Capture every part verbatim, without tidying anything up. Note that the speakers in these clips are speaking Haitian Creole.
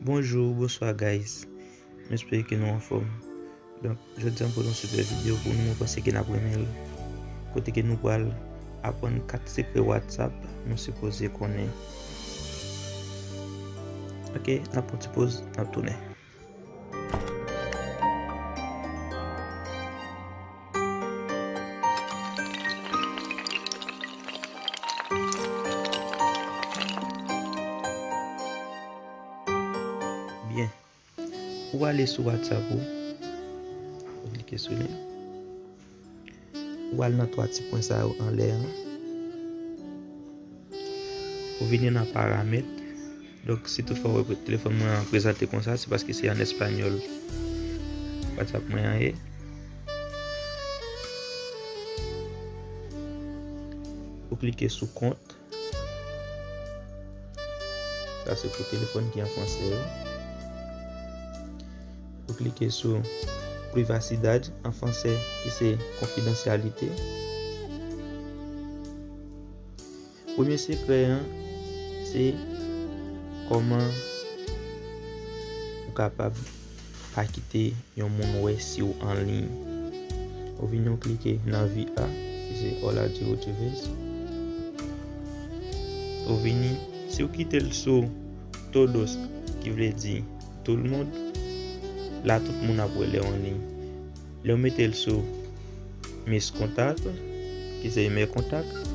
Bonjou, bonswa guys. M espere ke nou anfòm. Donk, jodi a m pote yon sipè videyo pou nou, mwen panse ke n ap renmen l. Kote ke nou pral aprann kat sekrè WhatsApp nou sipoze konnen. Ok, n ap pran ti poz, n ap tounen. Byen. Ou ale sou WhatsApp ou. Ou klike sou li. Ou al nan twa ti pwen sa yo anlè an. Ou vini nan paramèt. Donk, si toutfwa w wè telefòn mwen an prezante konsa, se paske se an espanyòl WhatsApp mwen an ye. Ou klike sou kont. Sa se pou telefòn ki an fransè yo. Ou klike sou privacidad an fransè, ki se konfidansyalite. Premye sekrè an, se kòman ou kapab pa kite yon moun wè si w an liy. Ou vini, ou klike nan V A, ki se Hola Diego T V. Ou vini, si w kite l sou todos, ki vle di tout moun, la tout moun ap wè lè w an liy. Lè w mete l sou mis kontak, ki se mes contacts,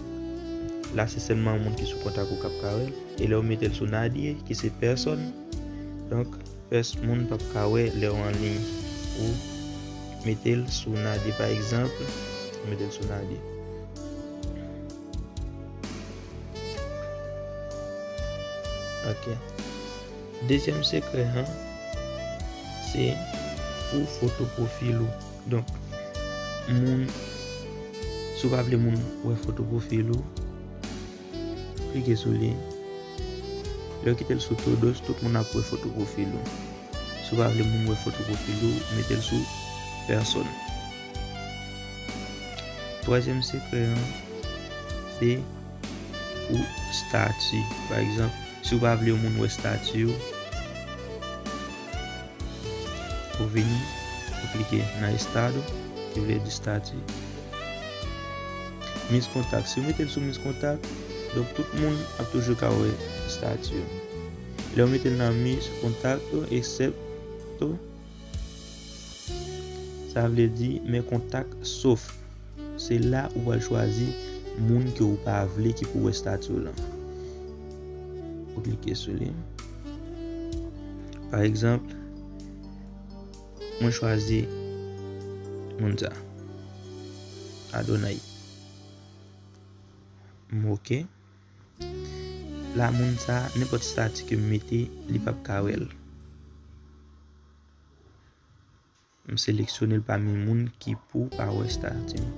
la se sèlman moun ki sou kontak ou k ap ka wè l. E lè w mete l sou nadie, ki se pèsòn, donk, pès moun p ap ka wè lè w an liy. Ou mete l sou nadie, pa egzanp, ou mete l sou nadie. Ok. Dezyèm sekrè an, se pou foto pwofil ou. Donk, moun, si w pa vle moun wè foto pwofil ou, klike sou li. Lè w kite l sou todos, tout moun ap wè foto pwofil ou. Si w pa vle moun wè foto pwofil ou, mete l sou pèsòn. Twazyèm sekrè an, se pou estati. Pa egzanp, si w pa vle yon moun wè estati w, ou vini, ou klike nan estado, ki vle di estati. Mis kontak. Si w mete l sou mis kontak, donk tout moun ap toujou ka wè estati w. Lè w mete l nan mis kontak, eksepto, sa vle di mes contacts sauf. Se la ou pral chwazi moun ke ou pa vle ki pou wè estati w lan. Ou klike sou li. Pa egzanp, mwen chwazi moun sa. Adonay. M ok. La, moun sa, nenpòt estati ke m mete, li p ap ka wè l. M seleksyone l pami moun ki pou pa wè estati m.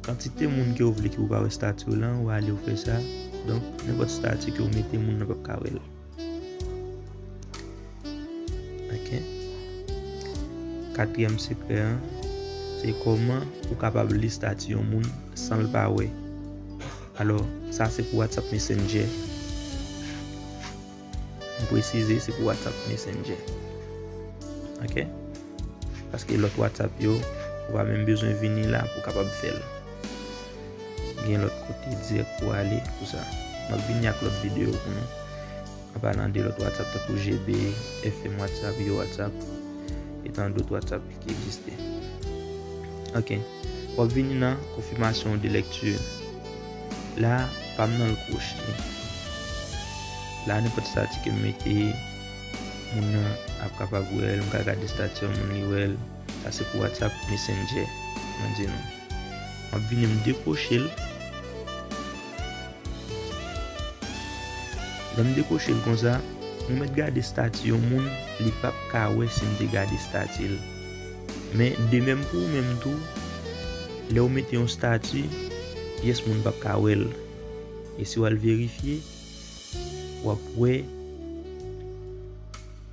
Kantite moun ke w vle ki pou pa wè estati w lan, w ale w fè sa. Donk, nenpòt estati ke w mete, moun nan p ap ka wè l. Ok. Katriyèm sekrè an, se kòman ou kapab li estati yon moun san l pa wè. Alò, sa se pou WhatsApp Messenger. M presize, se pou WhatsApp Messenger. Ok? Paske lòt WhatsApp yo, ou pa menm bezwen vini la pou w kapab fè l. Gen lòt kote dirèk pou w ale pou sa. M ap vini ak lòt videyo pou nou. An palan de lòt WhatsApp tankou G B, F M WhatsApp, Yo WhatsApp, e tan dòt WhatsApp ki egziste. Ok. W ap vini nan konfimasyon de lèkti. La, pa m nan l kwoche. La, nenpòt estati ke m mete, moun nan ap kapab wè l, m ka gade estati yon moun li wè l. Sa se pou WhatsApp Messenger, mwen di nou. M ap vini m dekwoche l. Lè m dekwoche l konsa, mwen mèt gade estati yon moun, li p ap ka wè si m te gade estati l. Men de menm pou ou menm tou, lè w mete yon estati, pyès moun p ap ka wè l. E si w al verifye, w ap wè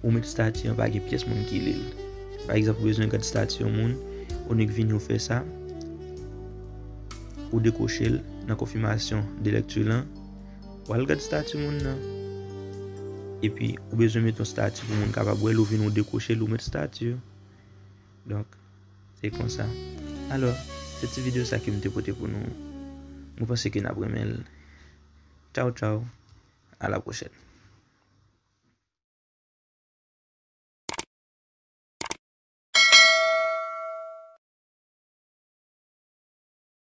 ou met estati an pa gen pyès moun ki li l. Pa egzanp, ou bezwen gad estati yon moun, ou nik vini ou fè sa, ou dekwoche l nan konfimasyon de lèkti lan, w al gad estati moun nan. epi ou bezwen met yon stati pou moun kapab wè l, ou vin ou dekwoche l, ou met stati. Donk, se konsa. Alò, se ti videyo sa ke m te pote pou nou. Mwen panse ke n ap renmen l. Tchaw, tchaw. A la pwochèn.